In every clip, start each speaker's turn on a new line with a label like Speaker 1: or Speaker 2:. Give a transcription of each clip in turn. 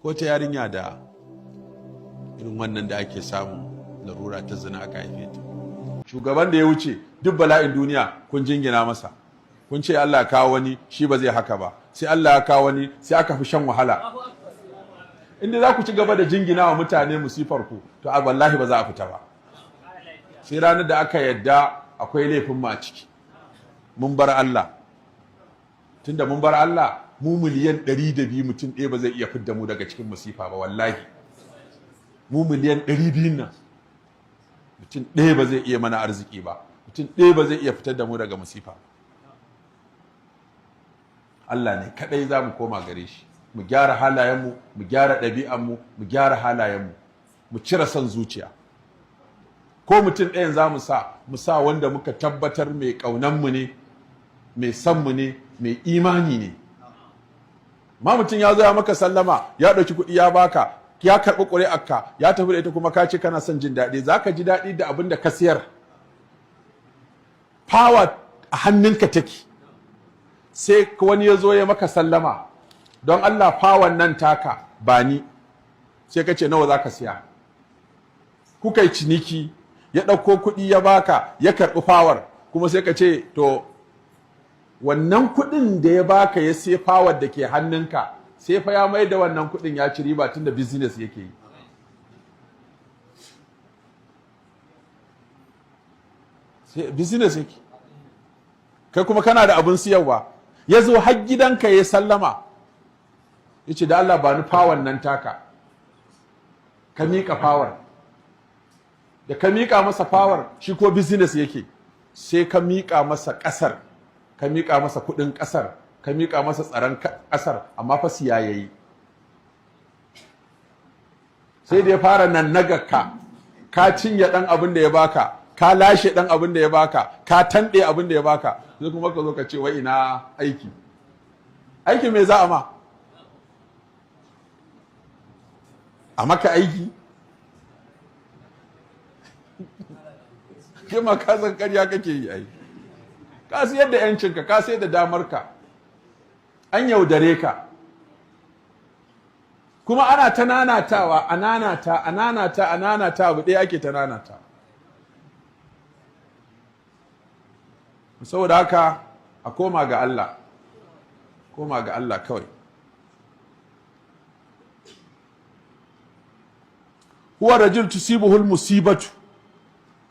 Speaker 1: Ko ta yarinya da irin wannan da ake samu larura ta zina aka haife ta. Shugaban da ya wuce, duk bala'in duniya kun jingina masa, kun ce Allah ya kawo wani, shi ba zai haka ba. Sai Allah ya kawo wani, sai aka fi shan wahala. Inda za ku ci gaba da jingina wa mutane musifar ku, to a wallahi ba za a fita ba, sai ranar da aka yadda akwai laifin mu a ciki. Mun bar Allah. Tunda mun bar Allah, mu 200,000,000, mutum ɗaya ba zai iya fidda mu daga cikin musifa ba. Wallahi, mu 200,000,000 nan, mutum ɗaya ba zai iya mana arziki ba, mutum ɗaya ba zai iya fitar da mu daga musifa. Allah ne kaɗai za mu koma gare shi, mu gyara halayenmu, mu gyara ɗabi'anmu, mu gyara halayenmu, mu cire son zuciya. Ko mutum ɗayan za mu sa, mu sa wanda muka tabbatar mai ƙaunanmu ne, mai son mu ne, mai imani ne. Ma mutum ya zo ya maka sallama, ya ɗauki kuɗi ya baka, ya karɓi ƙuri'arka, ya tafi da ita, kuma ka ce kana son jin daɗi. Za ka ji daɗi da abin da ka siyar? Power a hannunka take. Sai wani ya zo ya maka sallama, "Don Allah, power nan taka ba ni." Sai ka ce, "Nawa za ka siya?" Kuka yi ciniki, ya ɗauko kuɗi ya baka, ya karɓi power. Kuma sai ka ce, to wannan kuɗin da ya baka ya sai power da ke hannunka, sai fa ya mai da wannan kuɗin, ya ci riba, tun da business yake yi. Sai business yake, kai kuma kana da abin siyarwa. Ya zo har gidanka ya sallama, ya ce, "Da Allah, ba ni power nan taka." Ka miƙa power. Da ka miƙa masa power, shi ko business yake, sai ka miƙa masa ƙasar, ka miƙa masa kuɗin ƙasar, ka miƙa masa tsaron ƙasar, amma fa siya yayi. Sai da ya fara nan ka, ka cinye ɗan abin da ya baka, ka lashe ɗan abin da ya baka, ka tanɗe abin da ya baka, sai kuma ka zo ka ce wai ina aiki. Aiki me za a ma? A maka aiki? Kai ma ka san ƙarya kake yi. Ai ka siyar da yancinka, ka sayar da damarka, an yaudare ka. Kuma ana ta nanatawa, a nanata, a nanata, a nanata, abu ɗaya ake ta nanata. Saboda haka a koma ga Allah, koma ga Allah kawai. Huwa rajul tusibuhul musibatu,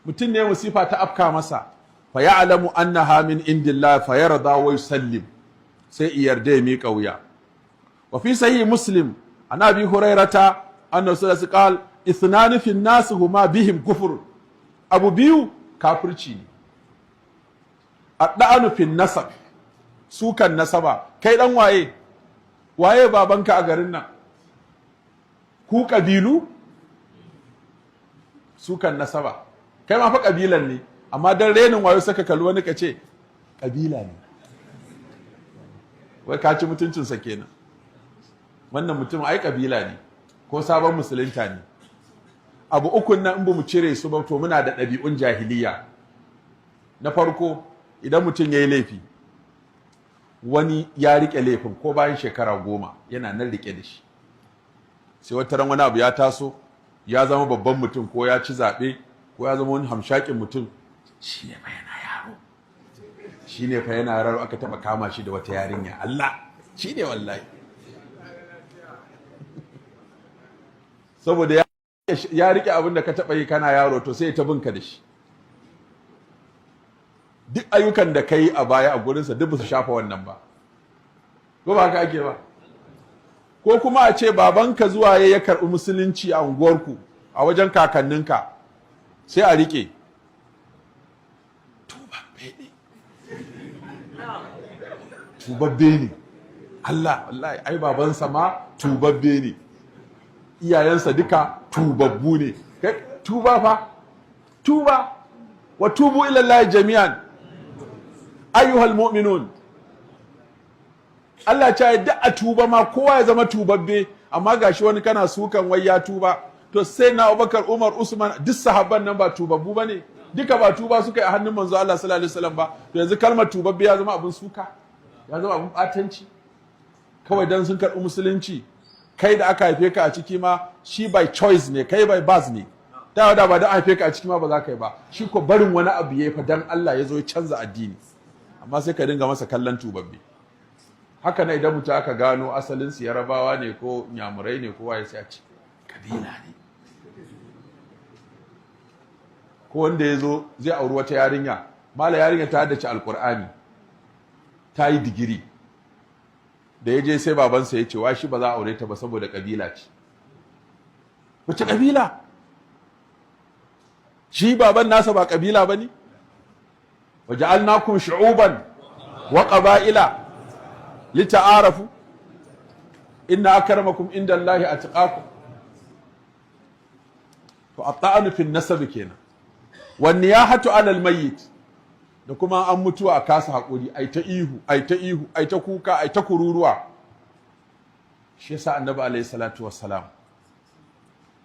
Speaker 1: mutum ne musifa ta afka masa, fa ya'lamu annaha min indillah fa yarda wa yusallim, sai yarda ya miƙa wuya. Wa fi sahih Muslim an Abi Hurairata anna sallallahu qal: ithnani fi an-nas huma bihim kufur. Abu biyu kafirci ne: adda'anu fi nasab, sukan nasaba. Kai dan waye? Waye babanka a garin nan? Ku kabilu, sukan nasaba. Kai ma fa kabilan ne, amma dan renin wayo saka kalli wani ka ce kabila ne, wai ka ci mutuncinsa kenan. Wannan mutum ai kabila ne, ko sabon musulunta ne. Abu ukun nan in ba mu cire su ba, to muna da ɗabi'un jahiliya. Na farko, idan mutum ya yi laifi, wani ya riƙe laifin ko bayan shekara 10 yana nan riƙe da shi. Sai wata ran wani abu ya taso, ya zama babban mutum, ko ya ci zaɓe, ko ya zama wani hamshakin mutum. Shi ne fa yana yaro, shi ne fa yana yaro aka taɓa kama shi da wata yarinya. Allah, shi ne wallahi. Saboda ya riƙe abin da ka taɓa yi kana yaro, to sai ta binka da shi. Duk ayyukan da ka yi a baya, a gurinsa duk ba su shafa wannan ba. Ko ba haka ake ba? Ko kuma a ce babanka zuwa ya karɓi musulunci a unguwarku, a wajen kakanninka, sai a riƙe, tubabbe ne, tubabbe ne. Allah, wallahi, ai babansa ma tubabbe ne, iyayensa duka tubabbu ne. Tuba fa, tuba. Wa tubu ila Allah jami'an ayyuhal mu'minun. Allah ce duk a tuba ma, kowa ya zama tubabbe. Amma gashi wani kana sukan wai ya tuba. To sai na Abubakar, Umar, Usman, duk sahabban nan ba tubabbu bane? Duka ba tuba suka yi a hannun manzo Allah sallallahu alaihi wasallam ba? To yanzu kalmar tubabbe ya zama abin suka, ya zama abin batanci, kawai dan sun karɓi musulunci. Kai da aka haife ka a ciki ma, shi by choice ne, kai by birth ne. Ta da ba da haife ka a ciki ma ba za ka yi ba. Shi ko barin wani abu ya fa dan Allah ya zo ya canza addini, amma sai ka dinga masa kallon tubabbe. Haka na idan mutum aka gano asalin su Yarabawa ne ko Nyamurai ne ko waye, sai a ce kabila ne. Ko wanda ya zo zai auri wata yarinya, mala yarinya ta haddace Alkur'ani, ta yi digiri. Da ya je sai babansa ya ce wa shi ba za a aure ta ba saboda kabila ce. Wace kabila? Shi baban nasa ba kabila ba ne? وجعلناكم شعوبا وقبائل لتعارفوا إن أكرمكم عند الله أتقاكم. To, الطعن في النسب kenan. والنياحة على الميت, da kuma an mutuwa a kasa haƙuri, ai ta ihu, ai ta ihu, ai ta kuka, ai ta kururuwa. Shi yasa Annabi alaihi salatu wassalam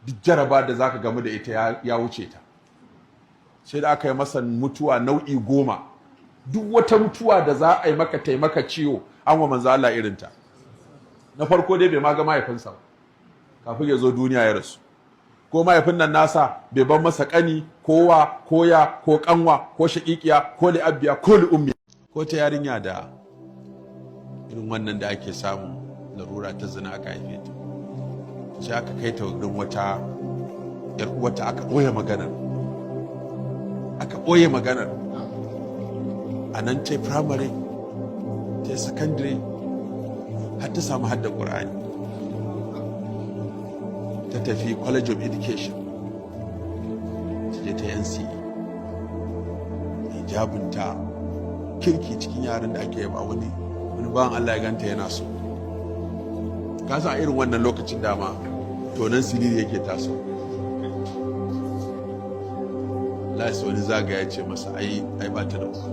Speaker 1: duk jaraba da zaka gamu da ita ya wuce ta. Sai da aka yi masa mutuwa nau'i 10. Duk wata mutuwa da za a yi maka taimaka ciwo, an wa manzo Allah irinta. Na farko dai, bai ma ga mahaifinsa ba, kafin ya zo duniya ya rasu. Ko mahaifin nan nasa bai ban masa kani ko wa ko ya ko kanwa ko shaƙiƙiya ko li'abbiya ko li'ummi. Ko ta yarinya da irin wannan da ake samun larura ta zina aka haife ta, sai aka kai ta wurin wata yar uwata, aka ɓoye maganar, aka ɓoye maganar. A nan ta primary, ta secondary, har ta samu hadda Ƙur'ani. Ta tafi College of Education, ta je ta NCE, hijabinta kirki, cikin yaran da ake yaba. Wani bawan Allah ya ganta yana so. Ka san irin wannan lokacin dama tonan siriri yake taso. Allah, sai wani zaga ya ce masa ai ba ta da uku.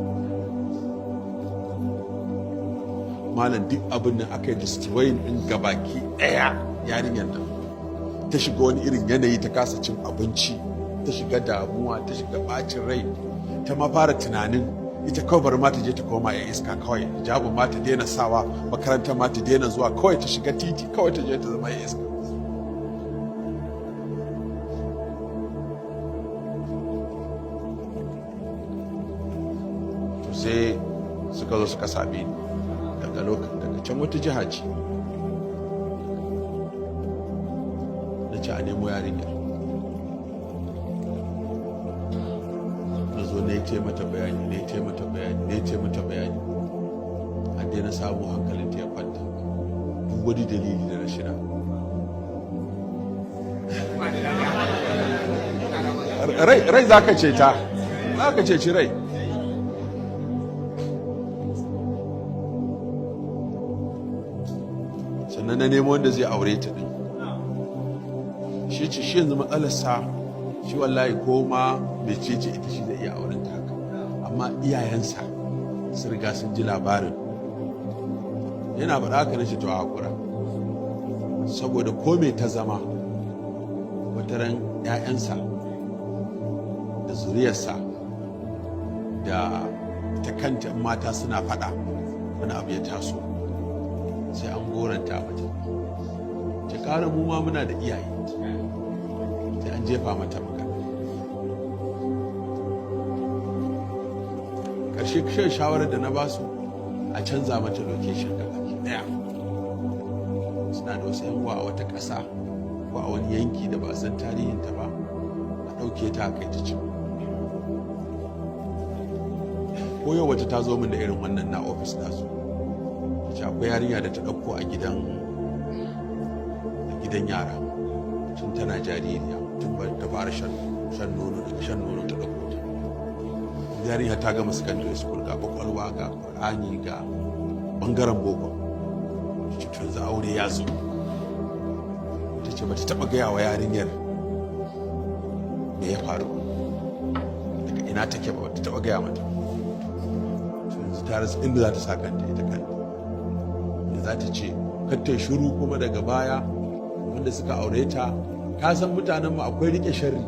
Speaker 1: Malam, duk abin da aka yi destroying din gabaki daya, yarinyar nan ta shiga wani irin yanayi, ta kasa cin abinci, ta shiga damuwa, ta shiga bacin rai, ta ma fara tunanin ita kawai bari ma ta je ta koma ya iska kawai, hijabin ma ta daina sawa, makarantar ma ta daina zuwa, kawai ta shiga titi, kawai ta je ta zama ya iska. To, sai suka zo suka same ni daga lokacin daga can wata jiha ce. Na ce a nemo yarinyar. Na zo na yi ce mata bayani, na yi ce mata bayani, na yi ce mata bayani, har dai na samu hankalinta ya kwanta. Duk wani dalili da na shida rai za ka ce ta za ka ceci rai. Sannan na nemo wanda zai aure ta din. Shi ce shi yanzu matsalarsa, shi wallahi ko ma mecece ita, shi zai iya auren ta haka, amma iyayensa sun riga sun ji labarin. Yana faɗa haka na ce to a hakura, saboda ko me ta zama, wataran 'ya'yansa da zuriyarsa da ta kanta, in mata suna faɗa wani abu ya taso, sai an goranta mata ta ƙara. Mu ma muna da iyaye, sai an jefa mata magana. Ƙarshe shan shawarar da na basu, a canza mata location gaba ɗaya. Suna da wasu 'yan uwa a wata ƙasa ko a wani yanki da ba san tarihinta ba, a ɗauke ta a kai ta can. Ko yau wata ta zo min da irin wannan na ofis nasu, ta ce akwai yarinya da ta ɗauko a gidan yara tun tana jaririya, tun ba ta fara shan nono, daga shan nono ta ɗauko ta. Yarinya ta gama secondary school, ga kwakwalwa, ga Ƙur'ani, ga ɓangaren boko. Ta ce to yanzu aure ya zo. Ta ce bata taɓa gaya wa yarinyar me ya faru, daga ina take ba, bata taɓa gaya mata. To yanzu ta rasa inda za ta sa kanta ita kanta, da za ta ce kar ta shiru. Kuma daga baya wanda suka aure ta, ka san mutanen mu akwai rike sharri.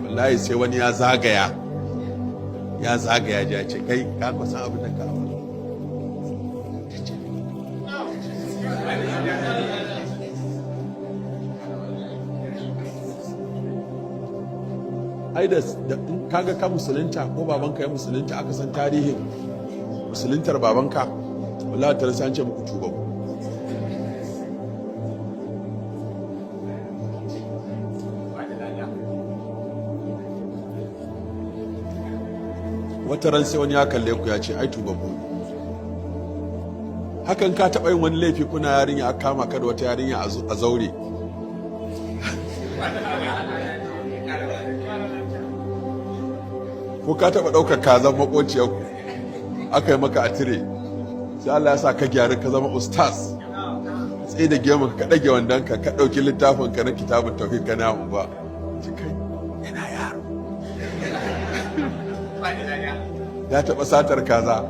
Speaker 1: Wallahi sai wani ya zagaya, ya zagaya, ya ce kai ka kusan abin da ka aure. Ai da in kaga ka musulunta ko babanka ya musulunta, aka san tarihin musuluntar babanka, wallahi tare sai an ce muku tuba ku. Wata ran sai wani ya kalle ku ya ce, "Ai tubabbu ne." Hakan ka taɓa yin wani laifi kuna yarinya, aka kama ka da wata yarinya a zaure, ko ka taɓa ɗaukar kazan maƙociyarku, aka yi maka a tire, sai Allah ya sa ka gyaru, ka zama ustaz, tsaye da gemun ka, ɗage wandonka, ka ɗauki littafin ka na Kitabun Tauhid, ka na unguwa, ci kai yana yaro ya taɓa satar kaza.